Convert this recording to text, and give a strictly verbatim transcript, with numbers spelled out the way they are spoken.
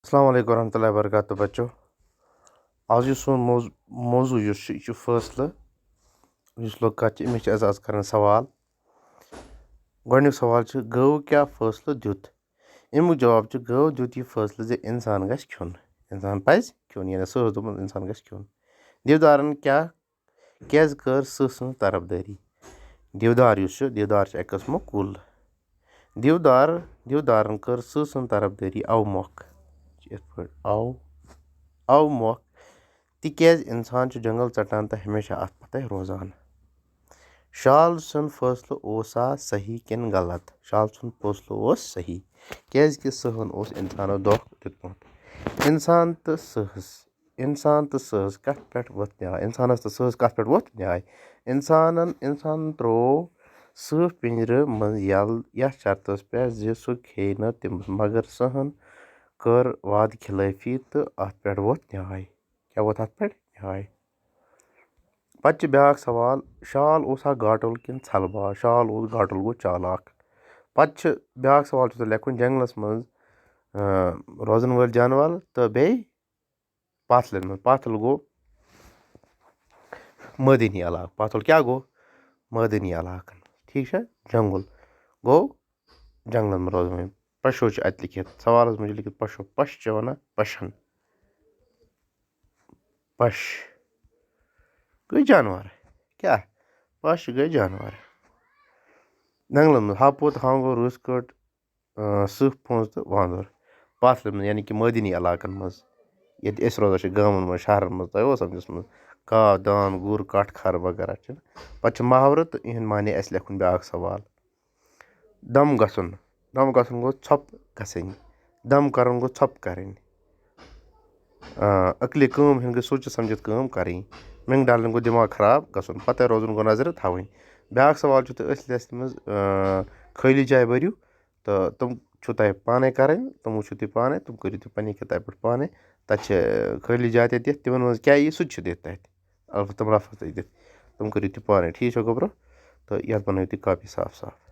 السلام علیکم ورحمۃ اللہ وبرکاتہ۔ بچو، آز یُس سون موضوع موضوع یُس چھُ، یہِ چھُ فٲصلہٕ۔ یُس لوٚگ کَتھ چھِ، أمِس چھِ اَسہِ آز کَرٕنۍ سوال۔ گۄڈٕنیُک سوال چھُ، گٲو کیٛاہ فٲصلہٕ دیُت؟ اَمیُک جواب چھُ، گٲو دیُت یہِ فٲصلہٕ زِ اِنسان گژھِ کھیوٚن۔ اِنسان پَزِ کھیوٚن، یعنی سٕہَس دوٚپُن اِنسان گژھِ کھیوٚن۔ دیودارَن کیٛاہ کیٛازِ کٔر سٕہہ سٕنٛز طرفدٲری؟ دیودار یُس چھُ، دیودار چھُ اَکہِ قٕسمُک کُل۔ دیودار، دیودارَن کٔر سٕہہ سٕنٛز طرفدٲری اَوٕ مۄکھ۔ یِتھ پٲٹھۍ اَوٕ، اَوٕ مۄکھ، تِکیٛازِ اِنسان چھُ جنٛگل ژَٹان تہٕ ہمیشہ اَتھ پَتَے روزان۔ شال سُنٛد فٲصلہٕ اوسا صحیح کِنہٕ غلط؟ شال سُنٛد فٲصلہٕ اوس صحیح، کیٛازِکہِ سٕہَن اوس اِنسانَس دھوکہٕ دیُتمُت۔ اِنسان تہٕ سٕہَس اِنسان تہٕ سٕہَس کَتھ پٮ۪ٹھ ووٚتھ نیٛاے؟ اِنسانَس تہٕ سٕہَس کَتھ پٮ۪ٹھ ووٚتھ نیٛاے؟ اِنسانَن، اِنسانَن ترٛوو سٕہہ پِنجرٕ منٛز یَلہٕ یَتھ شرطَس پٮ۪ٹھ زِ سُہ کھیٚیہِ نہٕ تٔمِس، مگر سٕہَن کٔر وعدٕ خلٲفی تہٕ اَتھ پٮ۪ٹھ ووٚتھ نیٛاے۔ کیٛاہ ووٚتھ اَتھ پٮ۪ٹھ نیٛاے؟ پَتہٕ چھِ بیٛاکھ سوال، شال اوسا گاٹُل کِنہٕ ژھلہٕ باز؟ شال اوس گاٹُل، گوٚو چالاک۔ پَتہٕ چھِ بیٛاکھ سوال چھُ تۄہہِ لیکھُن، جنٛگلَس منٛز، اۭں، روزَن وٲلۍ جانوَر تہٕ بیٚیہِ پاتھلٮ۪ن منٛز۔ پاتھل گوٚو مٲدٲنی علاقہٕ۔ پاتھل کیٛاہ گوٚو؟ مٲدٲنی علاقَن۔ ٹھیٖک چھا؟ جنٛگُل گوٚو جنٛگلَن منٛز روزَن وٲلۍ۔ پَشو چھُ اَتہِ لیکھِتھ، سوالَس منٛز چھُ لیکھِتھ پَشو۔ پَش چھِ وَنان پَشَن۔ پَش گٔے جانوَر۔ کیٛاہ؟ پَش گٔے جانوَر۔ جنٛگلَن منٛز ہاپُت، ہانٛگُر، رٕژ کٔٹ، اۭں، سٕہہ، پھوٚنٛز تہٕ وانٛدُر۔ پاتھلٮ۪ن منٛز، یعنی کہِ مٲدٲنی علاقَن منٛز، ییٚتہِ أسۍ روزان چھِ، گامَن منٛز، شہرَن منٛز، تۄہہِ اوسا سَمجھَس منٛز؟ کاو، داند، گُر، کَٹھ، کھَر وغیرہ چھِ۔ پَتہٕ چھِ محاورٕ تہٕ یِہُنٛد معنی اَسہِ لیکھُن بیٛاکھ سوال۔ دَم گژھُن، دَم گژھُن گوٚو ژھۄپہٕ گژھٕنۍ، دَم کَرُن گوٚو ژھۄپہٕ کَرٕنۍ۔ آ، عقلی کٲم ہِنٛدۍ گٔژھ سوٗنٛچِتھ سَمجھِتھ کٲم کَرٕنۍ۔ مِنٛگ ڈالٕنۍ گوٚو دٮ۪ماغ خراب گژھُن، پَتَے روزُن گوٚو نظرِ تھاوٕنۍ۔ بیٛاکھ سوال چھُ تۄہہِ أتھۍ لِسٹہِ منٛز، آ، خٲلی جایہِ بٔرِو، تہٕ تِم چھُو تۄہہِ پانَے کَرٕنۍ، تِم وٕچھِو تُہۍ پانَے، تِم کٔرِو تُہۍ پنٛنہِ کِتابہِ پٮ۪ٹھ پانَے۔ تَتہِ چھِ خٲلی جایہِ تہِ دِتھ، تِمَن منٛز کیٛاہ یی، سُہ تہِ چھُ دِتھ تَتہِ۔ البتہ تِم رَفرَس تہِ دِتھ، تِم کٔرِو تُہۍ پانَے، ٹھیٖک چھا گوٚبرو؟ تہٕ یَتھ بَنٲیِو تُہۍ کاپی صاف صاف۔